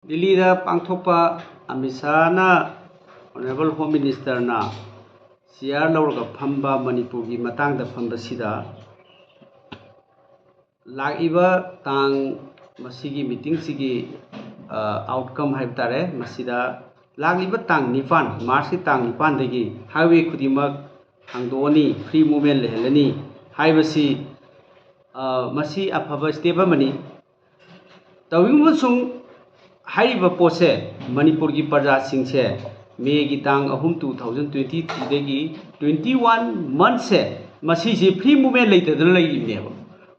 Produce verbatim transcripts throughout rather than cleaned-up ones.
ꯗꯤꯜꯂꯤꯗ ꯄꯥꯡꯊꯣꯛꯄ Amit ꯁꯥꯍꯅ, honourable home ꯃꯤꯅꯤꯁꯇꯔꯅ chair ꯂꯧꯔꯒ ꯐꯝꯕ ꯃꯅꯤꯄꯨꯔꯒꯤ ꯃꯇꯥꯡꯗ ꯐꯝꯕꯁꯤꯗ ꯂꯥꯛꯂꯤꯕ ꯇꯥꯡ, ꯃꯁꯤꯒꯤ ꯃꯤꯇꯤꯡꯁꯤꯒꯤ ꯑꯥꯎꯠꯀꯝ ꯍꯥꯏꯕ ꯇꯥꯔꯦ, ꯃꯁꯤꯗ ꯂꯥꯛꯂꯤꯕ ꯇꯥꯡ ꯅꯤꯄꯥꯟ, ꯃꯥꯔꯁꯀꯤ ꯇꯥꯡ ꯅꯤꯄꯥꯟꯗꯒꯤ ꯍꯥꯏꯋꯦ ꯈꯨꯗꯤꯡꯃꯛ ꯍꯥꯡꯗꯣꯛꯑꯅꯤ, ꯐ꯭ꯔꯤ ꯃꯨꯚꯃꯦꯟ ꯂꯩꯍꯜꯂꯅꯤ ꯍꯥꯏꯕꯁꯤ, ꯑ, ꯃꯁꯤ ꯑꯐꯕ ꯁ꯭ꯇꯦꯞ ꯑꯃꯅꯤ꯫ ꯇꯧꯏꯒꯨꯝꯕꯁꯨꯡ ꯍꯥꯏꯔꯤꯕ ꯄꯣꯠꯁꯦ ꯃꯅꯤꯄꯨꯔꯒꯤ ꯄ꯭ꯔꯖꯥꯁꯤꯡꯁꯦ ꯃꯦꯒꯤ ꯇꯥꯡ ꯑꯍꯨꯝ, two thousand twenty threeꯗꯒꯤ twenty one monthꯁꯦ ꯃꯁꯤꯁꯤ ꯐ꯭ꯔꯤ ꯃꯨꯚꯃꯦꯟ ꯂꯩꯇꯗꯅ ꯂꯩꯔꯤꯕꯅꯦꯕ꯫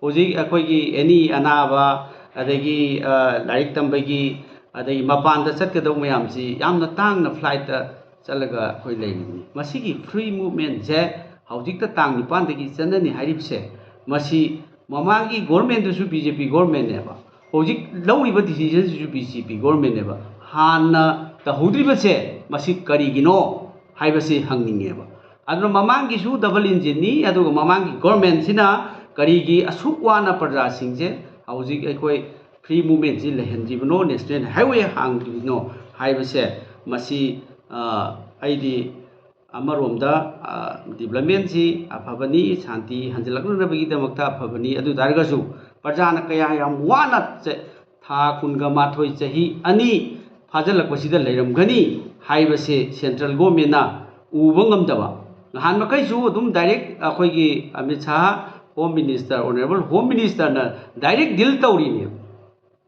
ꯍꯧꯖꯤꯛ ꯑꯩꯈꯣꯏꯒꯤ ꯑꯦꯅꯤ ꯑꯅꯥꯕ, ꯑꯗꯒꯤ, ꯑ, ꯂꯥꯏꯔꯤꯛ ꯇꯝꯕꯒꯤ, ꯑꯗꯒꯤ ꯃꯄꯥꯟꯗ ꯆꯠꯀꯗꯧꯕ ꯃꯌꯥꯝꯁꯤ ꯌꯥꯝꯅ ꯇꯥꯡꯅ ꯐ꯭ꯂꯥꯏꯠꯇ ꯆꯠꯂꯒ ꯑꯩꯈꯣꯏ ꯂꯩꯔꯤꯕꯅꯤ꯫ ꯃꯁꯤꯒꯤ ꯐ꯭ꯔꯤ ꯃꯨꯚꯃꯦꯟꯁꯦ ꯍꯧꯖꯤꯛꯇ ꯇꯥꯡ ꯅꯤꯄꯥꯟꯗꯒꯤ ꯆꯠꯅꯅꯤ ꯍꯥꯏꯔꯤꯕꯁꯦ, ꯃꯁꯤ ꯃꯃꯥꯡꯒꯤ ꯒꯣꯔꯃꯦꯟꯗꯨꯁꯨ ꯕꯤ ꯖꯦ ꯄꯤ ꯒꯣꯔꯃꯦꯟꯅꯦꯕ, ꯍꯧꯖꯤꯛ ꯂꯧꯔꯤꯕ ꯗꯤꯁꯤꯖꯟꯁꯤꯁꯨ ꯕꯤ ꯖꯦ ꯄꯤ ꯒꯣꯔꯃꯦꯟꯅꯦꯕ꯫ ꯍꯥꯟꯅ ꯇꯧꯍꯧꯗ꯭ꯔꯤꯕꯁꯦ ꯃꯁꯤ ꯀꯔꯤꯒꯤꯅꯣ ꯍꯥꯏꯕꯁꯤ ꯍꯪꯅꯤꯡꯉꯦꯕ꯫ ꯑꯗꯨꯅ ꯃꯃꯥꯡꯒꯤꯁꯨ ꯗꯕꯜ ꯏꯟꯖꯤꯟꯅꯤ, ꯑꯗꯨꯒ ꯃꯃꯥꯡꯒꯤ ꯒꯣꯔꯃꯦꯟꯁꯤꯅ ꯀꯔꯤꯒꯤ ꯑꯁꯨꯛ ꯋꯥꯅ ꯄ꯭ꯔꯖꯥꯁꯤꯡꯁꯦ ꯍꯧꯖꯤꯛ ꯑꯩꯈꯣꯏ ꯐ꯭ꯔꯤ ꯃꯨꯚꯃꯦꯟꯁꯤ ꯂꯩꯍꯟꯗ꯭ꯔꯤꯕꯅꯣ, ꯅꯦꯁꯅꯦꯜ ꯍꯥꯏꯋꯦ ꯍꯥꯡꯗ꯭ꯔꯤꯕꯅꯣ ꯍꯥꯏꯕꯁꯦ, ꯃꯁꯤ, ꯑ, ꯑꯩꯗꯤ ꯑꯃꯔꯣꯝꯗ, ꯑ, ꯗꯤꯕ꯭ꯂꯞꯃꯦꯟꯁꯤ ꯑꯐꯕꯅꯤ, ꯁꯥꯟꯇꯤ ꯍꯟꯖꯤꯜꯂꯛꯅꯅꯕꯒꯤꯗꯃꯛꯇ ꯑꯐꯕꯅꯤ꯫ ꯑꯗꯨ ꯇꯥꯔꯒꯁꯨ ꯄ꯭ꯔꯖꯥꯅ ꯀꯌꯥ ꯌꯥꯝ ꯋꯥꯅ ꯆ-, ꯊꯥ ꯀꯨꯟꯒ ꯃꯥꯊꯣꯏ, ꯆꯍꯤ ꯑꯅꯤ ꯐꯥꯖꯤꯜꯂꯛꯄꯁꯤꯗ ꯂꯩꯔꯝꯒꯅꯤ ꯍꯥꯏꯕꯁꯦ ꯁꯦꯟꯇ꯭ꯔꯦꯜ ꯒꯣꯔꯃꯦꯟꯅ ꯎꯕ ꯉꯝꯗꯕ꯫ ꯅꯍꯥꯟ ꯃꯈꯩꯁꯨ ꯑꯗꯨꯝ ꯗꯥꯏꯔꯦꯛ ꯑꯩꯈꯣꯏꯒꯤ Amit Shah home minister, honourable home ꯃꯤꯅꯤꯁꯇꯔꯅ ꯗꯥꯏꯔꯦꯛ ꯗꯤꯜ ꯇꯧꯔꯤꯅꯦꯕ꯫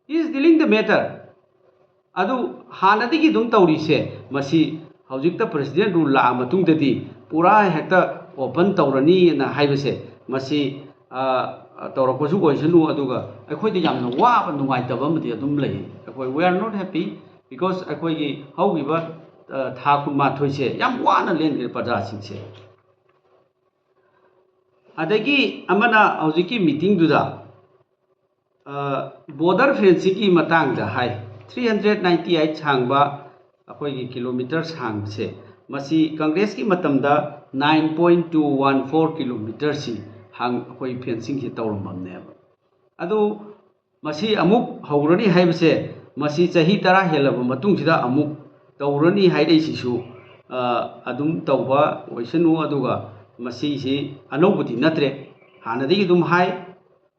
He is dealing the matter꯫ ꯑꯗꯨ ꯍꯥꯟꯅꯗꯒꯤ ꯑꯗꯨꯝ ꯇꯧꯔꯤꯁꯦ, ꯃꯁꯤ ꯍꯧꯖꯤꯛꯇ ꯄ꯭ꯔꯦꯁꯤꯗꯦꯟ ꯔꯨꯜ ꯂꯥꯛꯑ ꯃꯇꯨꯡꯗꯗꯤ ꯄꯨꯔꯥ ꯍꯦꯛꯇ ꯑꯣꯄꯟ ꯇꯧꯔꯅꯤꯅ ꯍꯥꯏꯕꯁꯦ, ꯃꯁꯤ, ꯑ, ꯇꯧꯔꯛꯄꯁꯨ ꯑꯣꯏꯁꯅꯨ, ꯑꯗꯨꯒ ꯑꯩꯈꯣꯏꯗ ꯌꯥꯝꯅ ꯋꯥꯕ, ꯅꯨꯡꯉꯥꯏꯇꯕ ꯑꯃꯗꯤ ꯑꯗꯨꯝ ꯂꯩ꯫ ꯑꯩꯈꯣꯏ, we are not happy because ꯑꯩꯈꯣꯏꯒꯤ ꯍꯧꯈꯤꯕ, ꯑ, ꯊꯥ ꯀꯨꯟꯃꯥꯊꯣꯏꯁꯦ ꯌꯥꯝ ꯋꯥꯅ ꯂꯦꯟꯈ꯭ꯔꯦ ꯄ꯭ꯔꯖꯥꯁꯤꯡꯁꯦ꯫ ꯑꯗꯒꯤ ꯑꯃꯅ ꯍꯧꯖꯤꯛꯀꯤ ꯃꯤꯇꯤꯡꯗꯨꯗ, ꯑ, ꯕꯣꯔꯗꯔ ꯐꯦꯟꯁꯤꯡꯒꯤ ꯃꯇꯥꯡꯗ ꯍꯥꯏ꯫ Three hundred ninety eight ꯁꯥꯡꯕ ꯑꯩꯈꯣꯏꯒꯤ ꯀꯤꯂꯣꯃꯤꯇꯔ ꯁꯥꯡꯕꯁꯦ, ꯃꯁꯤ ꯀꯪꯒ꯭ꯔꯦꯁꯀꯤ ꯃꯇꯝꯗ nine point two one four ꯀꯤꯂꯣꯃꯤꯇꯔꯁꯤ ꯍꯥꯡ-, ꯑꯩꯈꯣꯏ ꯐꯦꯟꯁꯤꯡꯁꯤ ꯇꯧꯔꯝꯃꯕꯅꯦꯕ꯫ ꯑꯗꯨ ꯃꯁꯤ ꯑꯃꯨꯛ ꯍꯧꯔꯅꯤ ꯍꯥꯏꯕꯁꯦ, ꯃꯁꯤ ꯆꯍꯤ ꯇꯔꯥ ꯍꯦꯜꯂꯕ ꯃꯇꯨꯡꯁꯤꯗ ꯑꯃꯨꯛ ꯇꯧꯔꯅꯤ ꯍꯥꯏꯔꯛꯏꯁꯤꯁꯨ, ꯑ, ꯑꯗꯨꯝ ꯇꯧꯕ ꯑꯣꯏꯁꯅꯨ꯫ ꯑꯗꯨꯒ ꯃꯁꯤꯁꯤ ꯑꯅꯧꯕꯗꯤ ꯅꯠꯇ꯭ꯔꯦ, ꯍꯥꯟꯅꯗꯒꯤ ꯑꯗꯨꯝ ꯍꯥꯏ꯫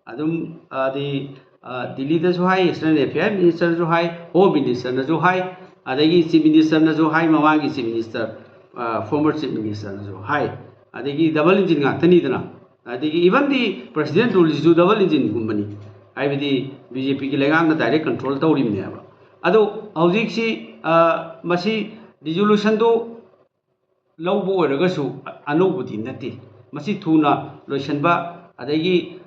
ꯑꯗꯨꯝ, ꯑꯗꯤ, ꯑ, ꯗꯤꯜꯂꯤꯗꯁꯨ ꯍꯥꯏ, external affair ministerꯁꯨ ꯍꯥꯏ, home ministerꯅꯁꯨ ꯍꯥꯏ, ꯑꯗꯒꯤ chief ministerꯅꯁꯨ ꯍꯥꯏ, ꯃꯃꯥꯡꯒꯤ chief minister, ꯑ, former chief ministerꯅꯁꯨ ꯍꯥꯏ꯫ ꯑꯗꯒꯤ double engine ꯉꯥꯛꯇꯅꯤꯗꯅ꯫ ꯑꯗꯒꯤ even the president ruleꯁꯤꯁꯨ double engineꯒꯨꯝꯕꯅꯤ꯫ ꯍꯥꯏꯕꯗꯤ BJPꯒꯤ ꯂꯩꯉꯥꯛꯅ direct control ꯇꯧꯔꯤꯕꯅꯦꯕ꯫ ꯑꯗꯣ ꯍꯧꯖꯤꯛꯁꯤ, ꯑ, ꯃꯁꯤ resolutionꯗꯨ ꯂꯧꯕ ꯑꯣꯏꯔꯒꯁꯨ ꯑꯅꯧꯕꯗꯤ ꯅꯠꯇꯦ꯫ ꯃꯁꯤ ꯊꯨꯅ ꯂꯣꯏꯁꯤꯟꯕ, ꯑꯗꯒꯤ,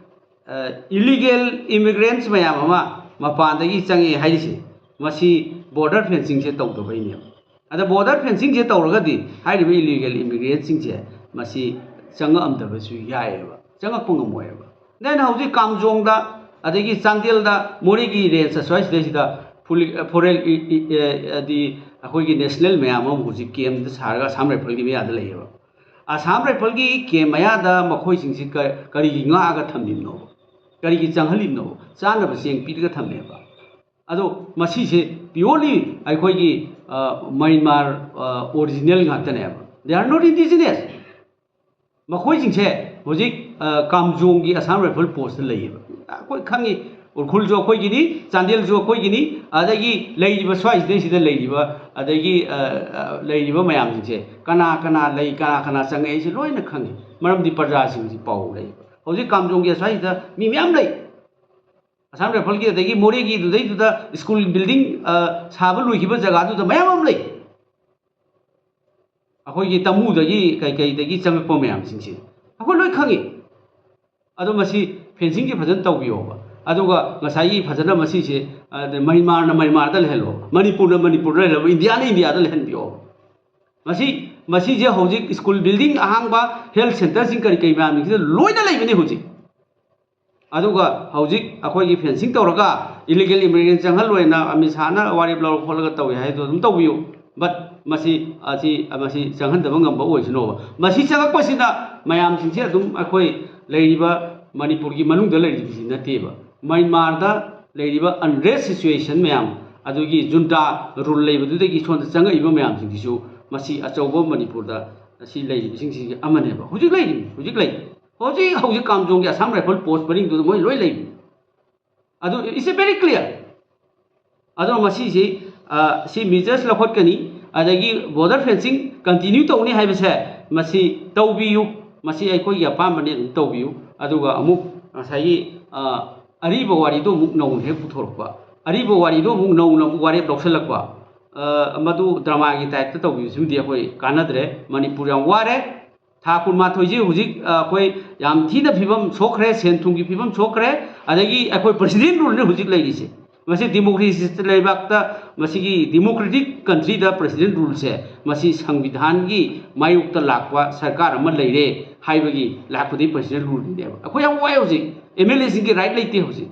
ꯑ, illegal immigrants ꯃꯌꯥꯝ ꯑꯃ ꯃꯄꯥꯟꯗꯒꯤ ꯆꯪꯉꯛꯑꯦ ꯍꯥꯏꯔꯤꯁꯦ, ꯃꯁꯤ border fencingꯁꯦ ꯇꯧꯗꯕꯩꯅꯦꯕ꯫ ꯑꯗ border fencingꯁꯦ ꯇꯧꯔꯒꯗꯤ ꯍꯥꯏꯔꯤꯕ illegal immigrantꯁꯤꯡꯁꯦ ꯃꯁꯤ ꯆꯪꯉꯛꯑꯝꯗꯕꯁꯨ ꯌꯥꯏꯑꯕ, ꯆꯪꯉꯛꯄ ꯉꯝꯃꯣꯏꯑꯕ꯫ Then ꯍꯧꯖꯤꯛ ꯀꯥꯝꯖꯣꯡꯗ, ꯑꯗꯒꯤ ꯆꯥꯟꯗꯦꯜꯗ, ꯃꯣꯔꯦꯒꯤ range ꯑꯁ꯭ꯋꯥꯏꯁꯤꯗꯩꯁꯤꯗ ꯐꯨꯂꯤ-, foreign ꯏ-, ꯏ-, ꯑꯦ, ꯍꯥꯏꯗꯤ ꯑꯩꯈꯣꯏꯒꯤ national ꯃꯌꯥꯝ ꯑꯃ ꯍꯧꯖꯤꯛ campꯇ ꯁꯥꯔꯒ Assam Rifleꯒꯤ ꯃꯌꯥꯗ ꯂꯩꯌꯦꯕ꯫ Assam Rifleꯒꯤ camp ꯃꯌꯥꯗ ꯃꯈꯣꯏꯁꯤꯡꯁꯤ ꯀ-, ꯀꯔꯤꯒꯤ ꯉꯥꯛꯑꯒ ꯊꯝꯂꯤꯕꯅꯣꯕ? ꯀꯔꯤꯒꯤ ꯆꯪꯍꯜꯂꯤꯕꯅꯣꯕ? ꯆꯥꯅꯕ ꯆꯦꯡ ꯄꯤꯔꯒ ꯊꯝꯃꯦꯕ꯫ ꯑꯗꯣ ꯃꯁꯤꯁꯦ purely ꯑꯩꯈꯣꯏꯒꯤ, ꯑ, ꯃꯌꯥꯟꯃꯥꯔ, ꯑ, original ꯉꯥꯛꯇꯅꯦꯕ꯫ They are not indigenous꯫ ꯃꯈꯣꯏꯁꯤꯡꯁꯦ ꯍꯧꯖꯤꯛ, ꯑ, ꯀꯥꯝꯖꯣꯡꯒꯤ Assam Rifle postꯇ ꯂꯩꯌꯦꯕ꯫ ꯑꯩꯈꯣꯏ ꯈꯪꯉꯤ, ꯎꯈ꯭ꯔꯨꯜꯁꯨ ꯑꯩꯈꯣꯏꯒꯤꯅꯤ, ꯆꯥꯟꯗꯦꯜꯁꯨ ꯑꯩꯈꯣꯏꯒꯤꯅꯤ, ꯑꯗꯒꯤ ꯂꯩꯔꯤꯕ ꯁ꯭ꯋꯥꯏꯁꯤꯗꯩꯁꯤꯗ ꯂꯩꯔꯤꯕ, ꯑꯗꯒꯤ, ꯑ, ꯑ, ꯂꯩꯔꯤꯕ ꯃꯌꯥꯝꯁꯤꯡꯁꯦ ꯀꯅꯥ ꯀꯅꯥ ꯂꯩ, ꯀꯅꯥ ꯀꯅꯥ ꯆꯪꯉꯛꯏꯁꯦ ꯂꯣꯏꯅ ꯈꯪꯉꯤ꯫ ꯃꯔꯝꯗꯤ ꯄ꯭ꯔꯖꯥꯁꯤꯡꯁꯤ ꯄꯥꯎ ꯂꯩ꯫ ꯍꯧꯖꯤꯛ ꯀꯥꯝꯖꯣꯡꯒꯤ ꯑꯁ꯭ꯋꯥꯏꯁꯤꯗ ꯃꯤ ꯃꯌꯥꯝ ꯂꯩ꯫ Assam Rifleꯒꯤ ꯑꯗꯒꯤ ꯃꯣꯔꯦꯒꯤ ꯑꯗꯨꯗꯩꯗꯨꯗ school building, ꯑ, ꯁꯥꯕ ꯂꯣꯏꯈꯤꯕ ꯖꯒꯥꯗꯨꯗ ꯃꯌꯥꯝ ꯑꯃ ꯂꯩ꯫ ꯑꯩꯈꯣꯏꯒꯤ ꯇꯃꯨꯗꯒꯤ ꯀꯩꯀꯩꯗꯒꯤ ꯆꯪꯉꯛꯄ ꯃꯌꯥꯝꯁꯤꯡꯁꯦ ꯑꯩꯈꯣꯏ ꯂꯣꯏ ꯈꯪꯉꯤ꯫ ꯑꯗꯣ ꯃꯁꯤ fencingꯁꯦ ꯐꯖꯅ ꯇꯧꯕꯤꯌꯣꯕ꯫ ꯑꯗꯨꯒ ꯉꯁꯥꯏꯒꯤ ꯐꯖꯅ ꯃꯁꯤꯁꯦ, ꯑ, ꯃꯌꯥꯟꯃꯥꯔꯅ ꯃꯌꯥꯟꯃꯥꯔꯗ ꯂꯩꯍꯜꯂꯣ, ꯃꯅꯤꯄꯨꯔꯅ ꯃꯅꯤꯄꯨꯔꯗ ꯂꯩꯍꯜꯂꯣ, ꯏꯟꯗꯤꯌꯥꯅ ꯏꯟꯗꯤꯌꯥꯗ ꯂꯩꯍꯟꯕꯤꯌꯣ꯫ ꯃꯁꯤ, ꯃꯁꯤꯁꯦ ꯍꯧꯖꯤꯛ school building ꯑꯍꯥꯡꯕ, health centreꯁꯤꯡ ꯀꯔꯤ ꯀꯔꯤ ꯃꯌꯥꯝꯁꯤꯡꯁꯤꯗ ꯂꯣꯏꯅ ꯂꯩꯕꯅꯤ ꯍꯧꯖꯤꯛ꯫ ꯑꯗꯨꯒ ꯍꯧꯖꯤꯛ ꯑꯩꯈꯣꯏꯒꯤ fencing ꯇꯧꯔꯒ illegal immigrant ꯆꯪꯍꯜꯂꯣꯏꯅ ꯑꯃꯤꯠ ꯁꯥꯍꯅ ꯋꯥꯔꯦꯞ ꯂꯧꯔ ꯈꯣꯠꯂꯒ ꯇꯧꯏ ꯍꯥꯏꯗꯣ ꯑꯗꯨꯝ ꯇꯧꯕꯤꯌꯨ꯫ But ꯃꯁꯤ, ꯑꯁꯤ, ꯃꯁꯤ ꯆꯪꯍꯟꯗꯕ ꯉꯝꯕ ꯑꯣꯏꯁꯅꯣꯕ꯫ ꯃꯁꯤ ꯆꯪꯉꯛꯄꯁꯤꯅ ꯃꯌꯥꯝꯁꯤꯡꯁꯦ ꯑꯗꯨꯝ ꯑꯩꯈꯣꯏ ꯂꯩꯔꯤꯕ ꯃꯅꯤꯄꯨꯔꯒꯤ ꯃꯅꯨꯡꯗ ꯂꯩꯔꯤꯕꯁꯤ ꯅꯠꯇꯦꯕ꯫ ꯃ꯭ꯌꯥꯟꯃꯥꯔꯗ ꯂꯩꯔꯤꯕ unrest situation ꯃꯌꯥꯝ, ꯑꯗꯨꯒꯤ ꯖꯨꯟꯇꯥ ꯔꯨꯜ ꯂꯩꯕꯗꯨꯗꯒꯤ ꯁꯣꯝꯗ ꯆꯪꯉꯛꯏꯕ ꯃꯌꯥꯝꯁꯤꯡꯁꯤꯁꯨ ꯃꯁꯤ ꯑꯆꯧꯕ ꯃꯅꯤꯄꯨꯔꯗ ꯑꯁꯤ ꯂꯩꯔꯤꯕꯁꯤꯡꯁꯤꯒꯤ ꯑꯃꯅꯦꯕ꯫ ꯍꯧꯖꯤꯛ ꯂꯩꯔꯤꯕꯅꯤ, ꯍꯧꯖꯤꯛ ꯂꯩ꯫ ꯍꯧꯖꯤꯛ, ꯍꯧꯖꯤꯛ ꯀꯥꯝꯖꯣꯡꯒꯤ Assam Rifle post ꯃꯔꯤꯡꯗꯨꯗ ꯃꯣꯏ ꯂꯣꯏ ꯂꯩꯕꯅꯤ꯫ ꯑꯗꯨ it's a very clear꯫ ꯑꯗꯣ ꯃꯁꯤꯁꯤ, ꯑ, ꯁꯤ measures ꯂꯧꯈꯠꯀꯅꯤ, ꯑꯗꯒꯤ border fencing continue ꯇꯧꯅꯤ ꯍꯥꯏꯕꯁꯦ ꯃꯁꯤ ꯇꯧꯕꯤꯌꯨ, ꯃꯁꯤ ꯑꯩꯈꯣꯏꯒꯤ ꯑꯄꯥꯝꯕꯅꯤ, ꯑꯗꯨꯝ ꯇꯧꯕꯤꯌꯨ꯫ ꯑꯗꯨꯒ ꯑꯃꯨꯛ ꯉꯁꯥꯏꯒꯤ, ꯑ, ꯑꯔꯤꯕ ꯋꯥꯔꯤꯗꯣ ꯑꯃꯨꯛ ꯅꯧꯅ ꯍꯦꯛ ꯄꯨꯊꯣꯔꯛꯄ, ꯑꯔꯤꯕ ꯋꯥꯔꯤꯗꯣ ꯑꯃꯨꯛ ꯅꯧꯅ ꯑꯃꯨꯛ ꯋꯥꯔꯦꯞ ꯂꯧꯁꯤꯜꯂꯛꯄ, ꯑ, ꯃꯗꯨ drama ꯒꯤ type ꯇ ꯇꯧꯕꯤꯕꯁꯤꯃꯗꯤ ꯑꯩꯈꯣꯏ ꯀꯥꯟꯅꯗ꯭ꯔꯦ꯫ ꯃꯅꯤꯄꯨꯔ ꯌꯥꯝ ꯋꯥꯔꯦ꯫ ꯊꯥ ꯀꯨꯟꯃꯥꯊꯣꯏꯁꯤ ꯍꯧꯖꯤꯛ, ꯑ, ꯑꯩꯈꯣꯏ ꯌꯥꯝ ꯊꯤꯅ ꯐꯤꯕꯝ ꯁꯣꯛꯈ꯭ꯔꯦ, ꯁꯦꯟ ꯊꯨꯝꯒꯤ ꯐꯤꯕꯝ ꯁꯣꯛꯈ꯭ꯔꯦ, ꯑꯗꯒꯤ ꯑꯩꯈꯣꯏ president rule ꯅꯤ ꯍꯧꯖꯤꯛ ꯂꯩꯔꯤꯁꯦ꯫ ꯃꯁꯤ democracy ꯂꯩꯕꯥꯛꯇ ꯃꯁꯤꯒꯤ democratic country ꯗ president rule ꯁꯦ ꯃꯁꯤ ꯁꯪꯕꯤꯙꯥꯟꯒꯤ ꯃꯥꯌꯣꯛꯇ ꯂꯥꯛꯄ ꯁꯔꯀꯥꯔ ꯑꯃ ꯂꯩꯔꯦ ꯍꯥꯏꯕꯒꯤ ꯂꯥꯛꯄꯗꯒꯤ president rule ꯅꯦꯕ꯫ ꯑꯩꯈꯣꯏ ꯌꯥꯝ ꯋꯥꯏ ꯍꯧꯖꯤꯛ꯫ M L A ꯁꯤꯡꯒꯤ right ꯂꯩꯇꯦ ꯍꯧꯖꯤꯛ꯫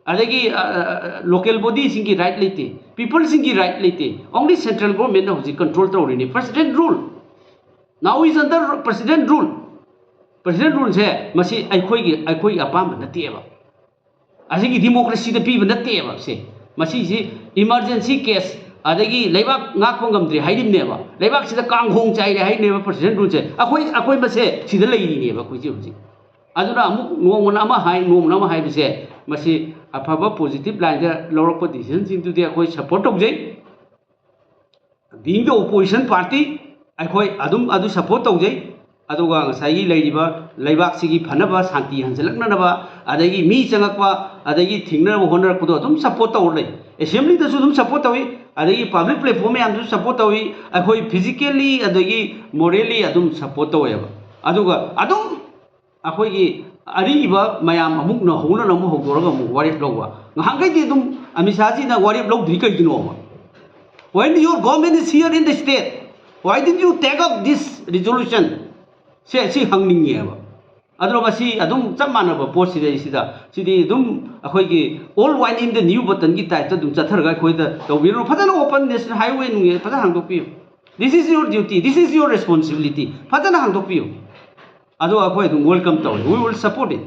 ꯑꯗꯒꯤ, ꯑ, ꯑ, local body ꯁꯤꯡꯒꯤ right ꯂꯩꯇꯦ, people ꯁꯤꯡꯒꯤ right ꯂꯩꯇꯦ, only central government ꯅ ꯍꯧꯖꯤꯛ control ꯇꯧꯔꯤꯅꯤ, president rule꯫ Now is under president rule꯫ President rule ꯁꯦ ꯃꯁꯤ ꯑꯩꯈꯣꯏꯒꯤ, ꯑꯩꯈꯣꯏꯒꯤ ꯑꯄꯥꯝꯕ ꯅꯠꯇꯦꯕ, ꯑꯁꯤꯒꯤ democracy ꯗ ꯄꯤꯕ ꯅꯠꯇꯦꯕ꯫ ꯁꯦ, ꯃꯁꯤꯁꯤ emergency case, ꯑꯗꯒꯤ ꯂꯩꯕꯥꯛ ꯉꯥꯛꯄ ꯉꯝꯗ꯭ꯔꯦ ꯍꯥꯏꯔꯤꯕꯅꯦꯕ, ꯂꯩꯕꯥꯛꯁꯤꯗ ꯀꯥꯡꯍꯣꯡ ꯆꯥꯏꯔꯦ ꯍꯥꯏꯔꯤꯅꯦꯕ president rule ꯁꯦ꯫ ꯑꯩꯈꯣꯏ, ꯑꯩꯈꯣꯏ ꯃꯁꯦ ꯁꯤꯗ ꯂꯩꯔꯤꯅꯦꯕ ꯑꯩꯈꯣꯏꯁꯦ ꯍꯧꯖꯤꯛ꯫ ꯑꯗꯨꯅ ꯑꯃꯨꯛ ꯅꯣꯡꯃꯅ ꯑꯃ ꯍꯥꯏ, ꯅꯣꯡꯃꯅ ꯑꯃ ꯍꯥꯏꯕꯁꯦ, ꯃꯁꯤ ꯑꯐꯕ positive line ꯗ ꯂꯧꯔꯛꯄ decision ꯁꯤꯡꯗꯨꯗꯤ ꯑꯩꯈꯣꯏ support ꯇꯧꯖꯩ꯫ Being the opposition party, ꯑꯩꯈꯣꯏ ꯑꯗꯨꯝ ꯑꯗꯨ support ꯇꯧꯖꯩ꯫ ꯑꯗꯨꯒ ꯉꯁꯥꯏꯒꯤ ꯂꯩꯔꯤꯕ ꯂꯩꯕꯥꯛꯁꯤꯒꯤ ꯐꯅꯕ, ꯁꯥꯟꯇꯤ ꯍꯟꯖꯤꯜꯂꯛꯅꯅꯕ, ꯑꯗꯒꯤ ꯃꯤ ꯆꯪꯉꯛꯄ, ꯑꯗꯒꯤ ꯊꯤꯡꯅꯅꯕ ꯍꯣꯠꯅꯔꯛꯄꯗꯣ ꯑꯗꯨꯝ support ꯇꯧꯔ ꯂꯩ꯫ Assembly ꯗꯁꯨ ꯑꯗꯨꯝ support ꯇꯧꯏ, ꯑꯗꯒꯤ public platform ꯃꯌꯥꯝꯗꯁꯨ support ꯇꯧꯏ꯫ ꯑꯩꯈꯣꯏ physically ꯑꯗꯒꯤ morally ꯑꯗꯨꯝ support ꯇꯧꯋꯦꯕ꯫ ꯑꯗꯨꯒ ꯑꯗꯨꯝ ꯑꯩꯈꯣꯏꯒꯤ ꯑꯔꯤꯕ ꯃꯌꯥꯝ ꯑꯃꯨꯛ ꯅꯧꯍꯧꯅꯅ ꯑꯃꯨꯛ ꯍꯧꯗꯣꯔꯒ ꯑꯃꯨꯛ ꯋꯥꯔꯦꯞ ꯂꯧꯕ꯫ ꯉꯍꯥꯟꯈꯩꯗꯤ ꯑꯗꯨꯝ ꯑꯃꯤꯠ ꯁꯥꯍꯖꯤꯅ ꯋꯥꯔꯦꯞ ꯂꯧꯗ꯭ꯔꯤ ꯀꯩꯒꯤꯅꯣꯕ? When your government is here in the state, why didn't you take up this resolution? ꯁꯦ, ꯁꯤ ꯍꯪꯅꯤꯡꯉꯦꯕ꯫ ꯑꯗꯨꯅ ꯃꯁꯤ ꯑꯗꯨꯝ ꯆꯞ ꯃꯥꯟꯅꯕ ꯄꯣꯠꯁꯤꯗꯩꯁꯤꯗ, ꯁꯤꯗꯤ ꯑꯗꯨꯝ ꯑꯩꯈꯣꯏꯒꯤ old wine in the new bottle ꯒꯤ type ꯇ ꯑꯗꯨꯝ ꯆꯠꯊꯔꯒ ꯑꯩꯈꯣꯏꯗ ꯇꯧꯕꯤꯔꯨꯅꯨ꯫ ꯐꯖꯅ open national highway ꯅꯨꯡꯋꯦ ꯐꯖꯅ ꯍꯥꯡꯗꯣꯛꯄꯤꯌꯨ꯫ This is your duty, this is your responsibility. ꯐꯖꯅ ꯍꯥꯡꯗꯣꯛꯄꯤꯌꯨ꯫ ꯑꯗꯣ ꯑꯩꯈꯣꯏ ꯑꯗꯨꯝ welcome ꯇꯧꯋꯤ, we will support it꯫